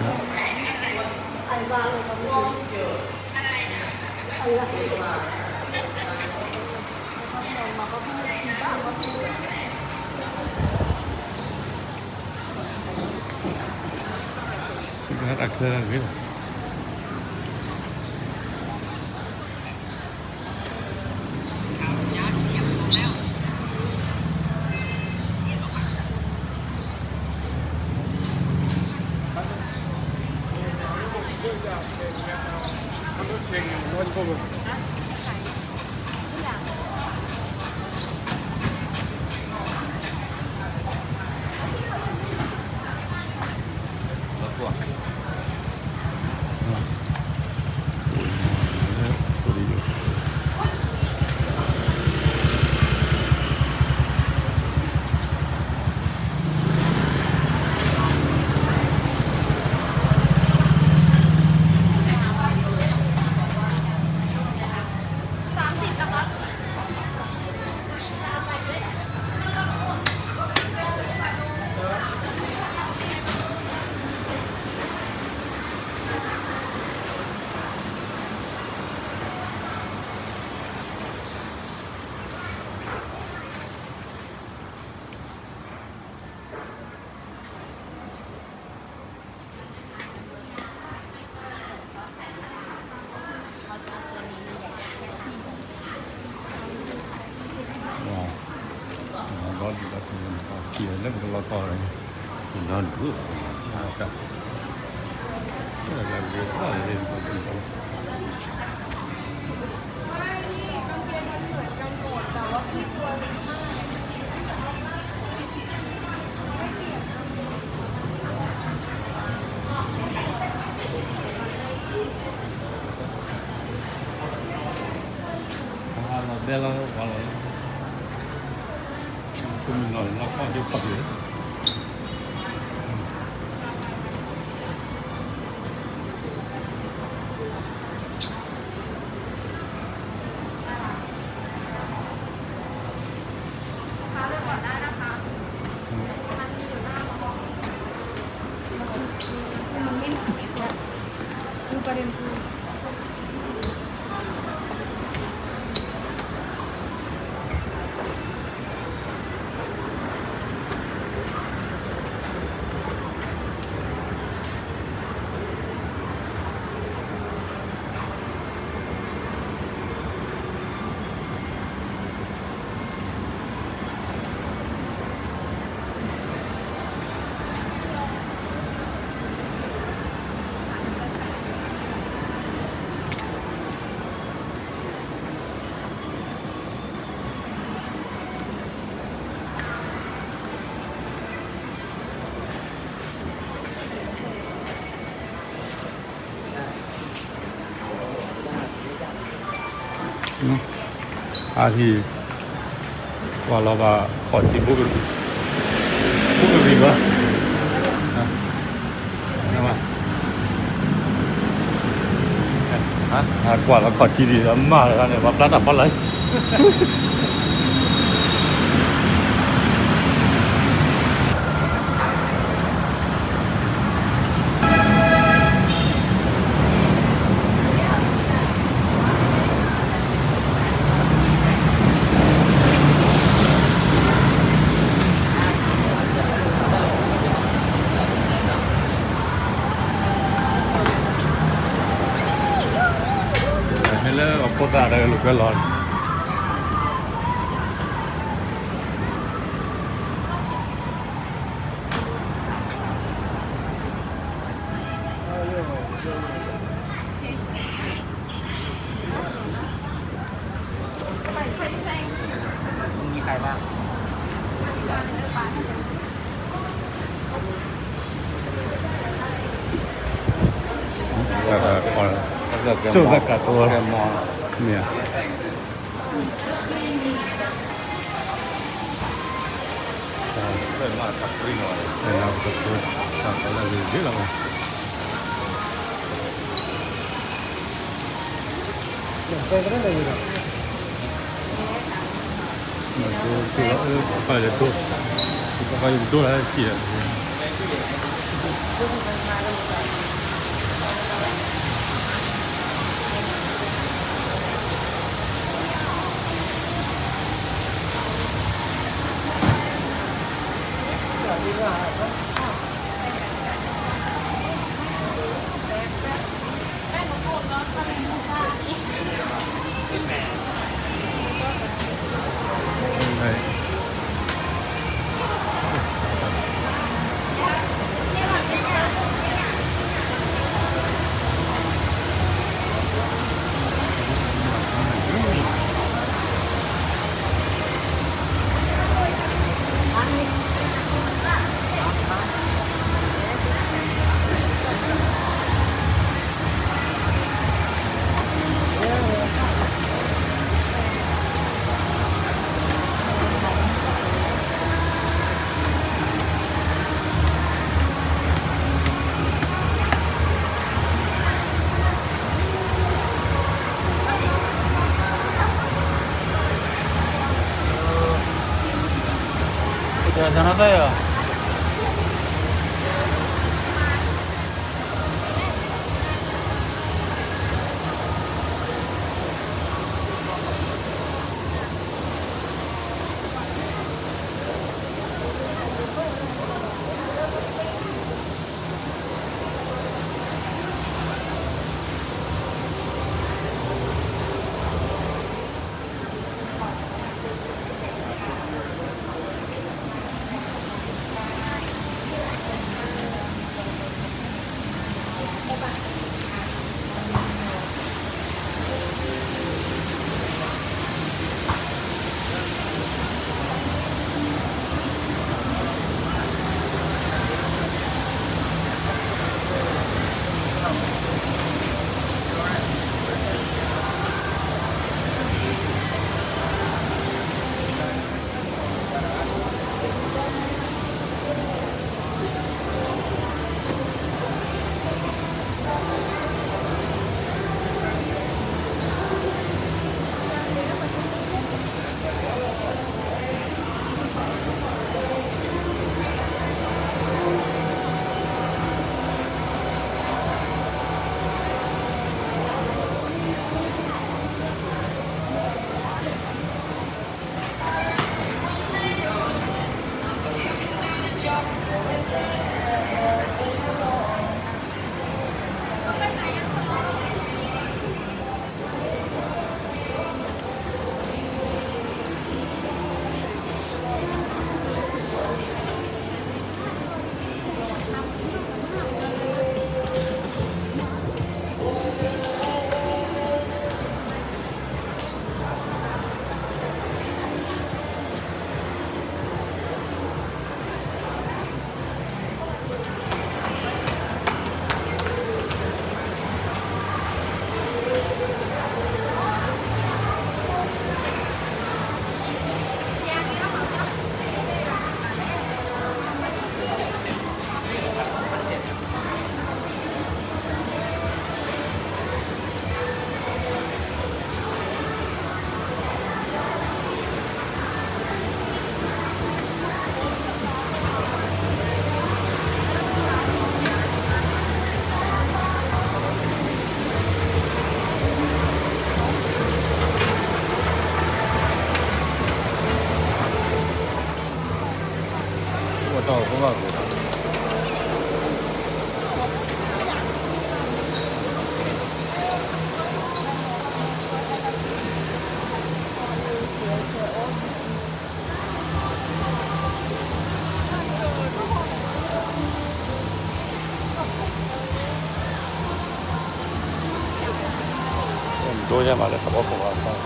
တၢ်ချၢဂ့ၤလီၤ. အါထံၣ် ကွၢ်လီၤဘၣ်ခီၣ်ထံး ဘူးကရံၣ်ဘၣ်, ကွၢ်လီၤခီၣ်ထံးဒံး အမၢ်တဂၤန့ၣ် ပှၤပျၢ်တၢ်ဖီလာ် မ့ၢ်လၢအဖိသၣ်တဂၤလိာ်ကွဲလီၤ ကၠိၣ်သၣ်ကးတိၤ မ့ၢ်ဧါ လၢမၤတၢ်ပှ့ၤနီၤ တၢ်ပှ့ၤ တၢ်ပှ့ၤလၢဂ့ၤဂ့ၤလီၤ ပပၢ်ယဒိၣ်, ပပၢ်ယဒိၣ်လၢဟဲက့ၤဒီး, ဒိယါမးလၢသးဘီခိၣ်ဘၣ်,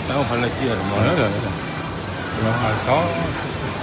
တၢ်အိၣ်ဖးလၢစံၣ်အီၤတမီၤလၢ, လီၤဟးထီၣ်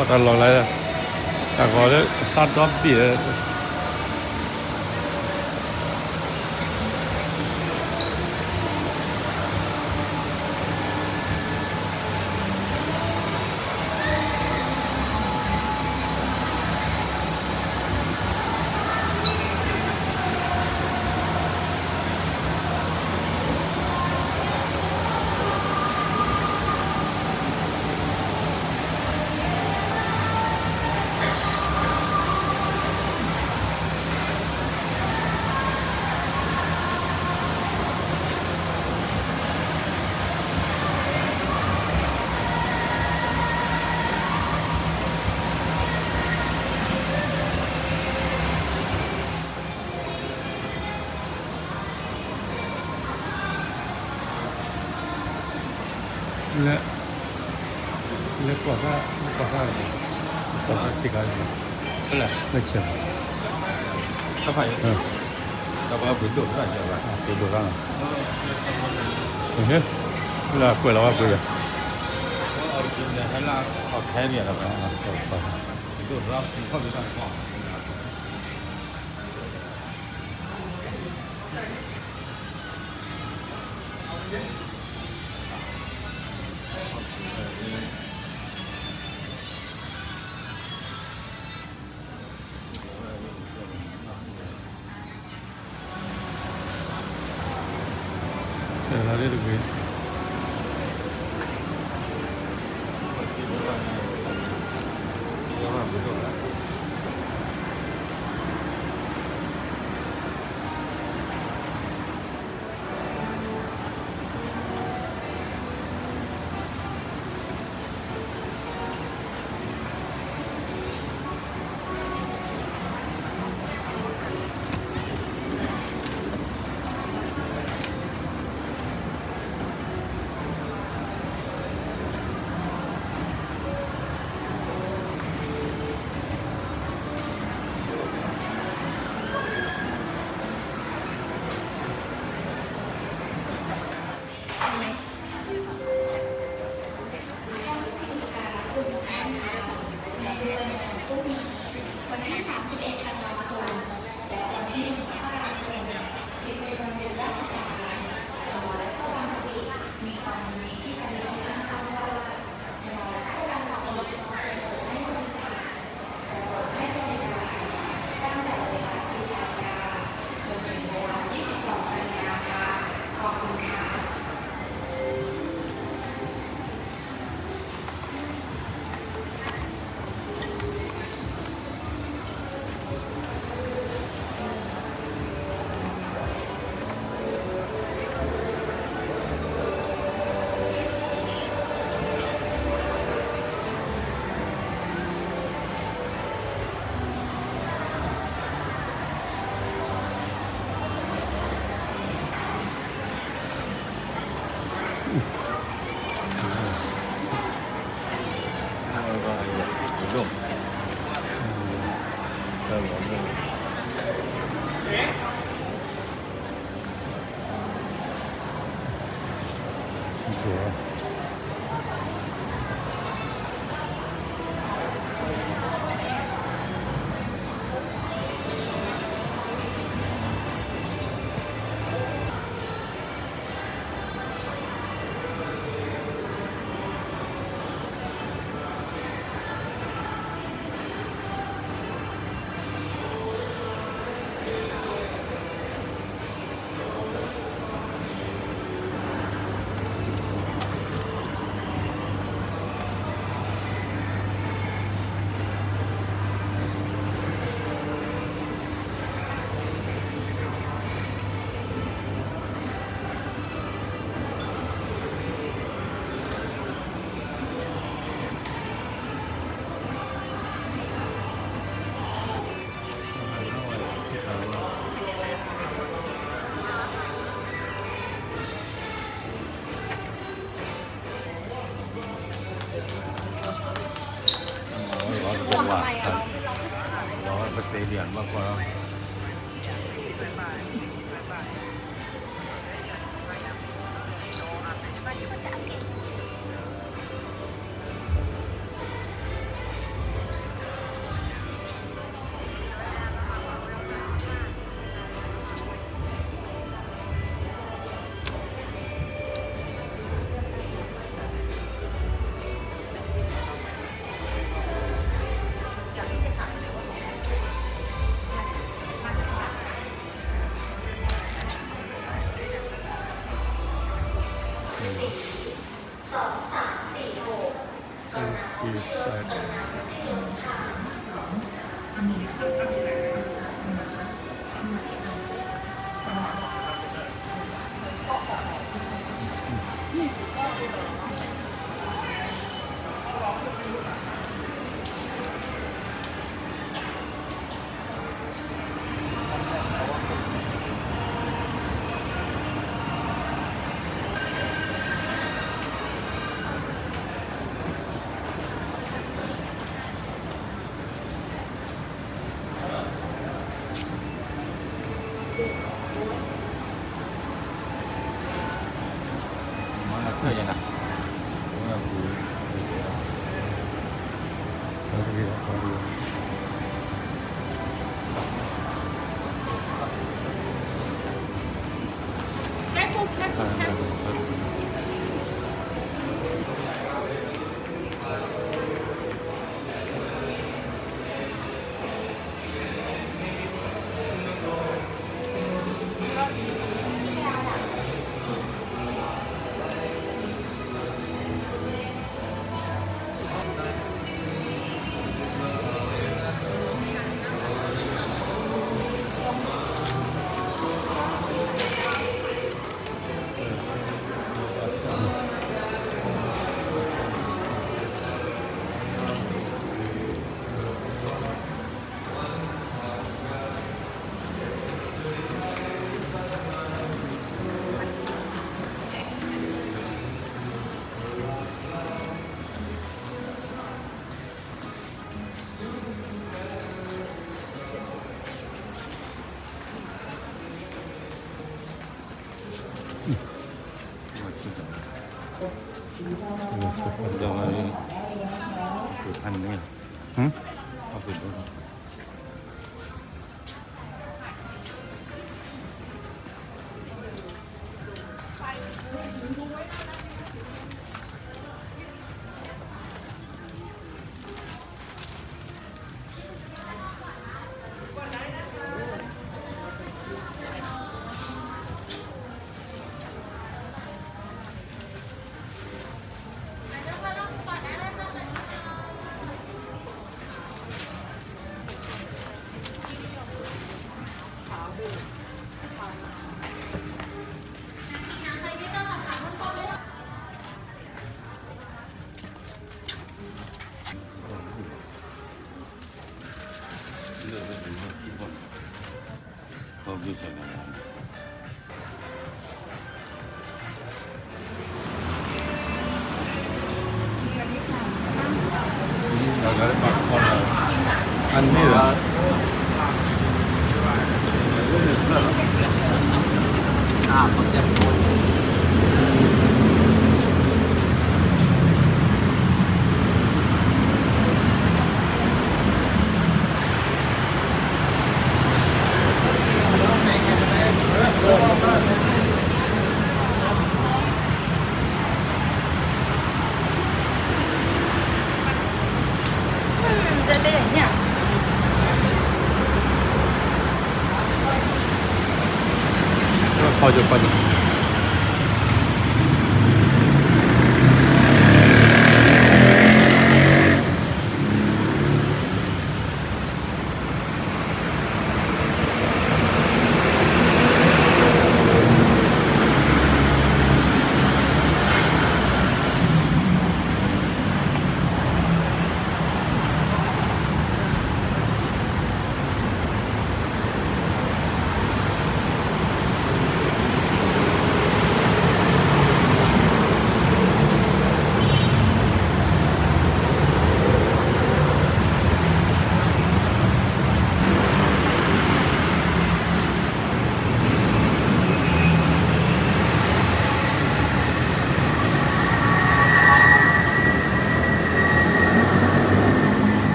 တၢ်လီၢ်လၢ တၢ်ဂီၤလၢသးဒီဘ့ၣ်လၢ လၢ လၢကွၢ်သၣ် လၢကွၢ်သၣ် ကွၢ်သၣ်ဆ့ကၤ လၢဆဲး တၢ်ဖးအံၤ တၢ်ဖးပှ့ၤဒိၣ်သၣ်ဆဲးဘၣ် ပှ့ၤဒိၣ်သၣ်နီၤ လၢကွဲးလီၤဝဲပှ့ၤယၤ ဟဲလၢအီၣ်ခဲန့ၣ်လီၤ ပှ့ၤဒိၣ်သၣ်ပှ့ၤခီၣ်ပှ့ၤသၣ်တကီၢ် สองสามสี่หก กรุณาเลือกตำแหน่งที่ลงทาง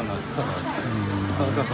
ခီၣ်ကၠိ ခီၣ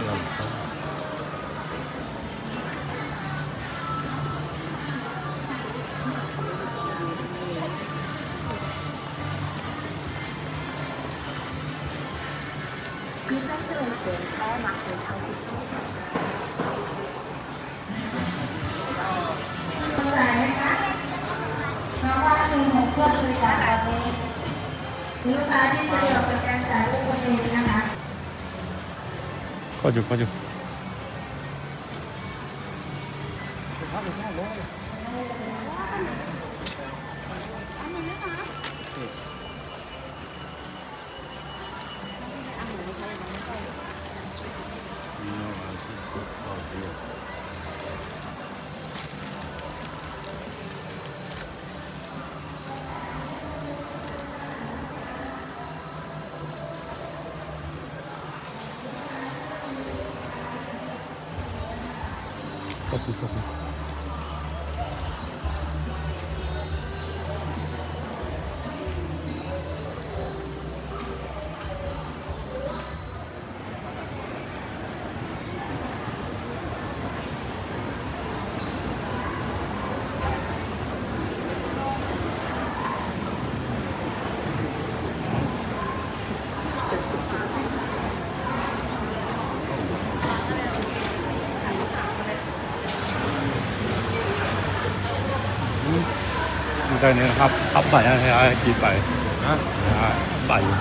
်ကၠိ တၢ်န့ၣ် ဟးဘၣ်ညါ ဟဲက့ၤဘၣ်, ဘၣ်ယိၤ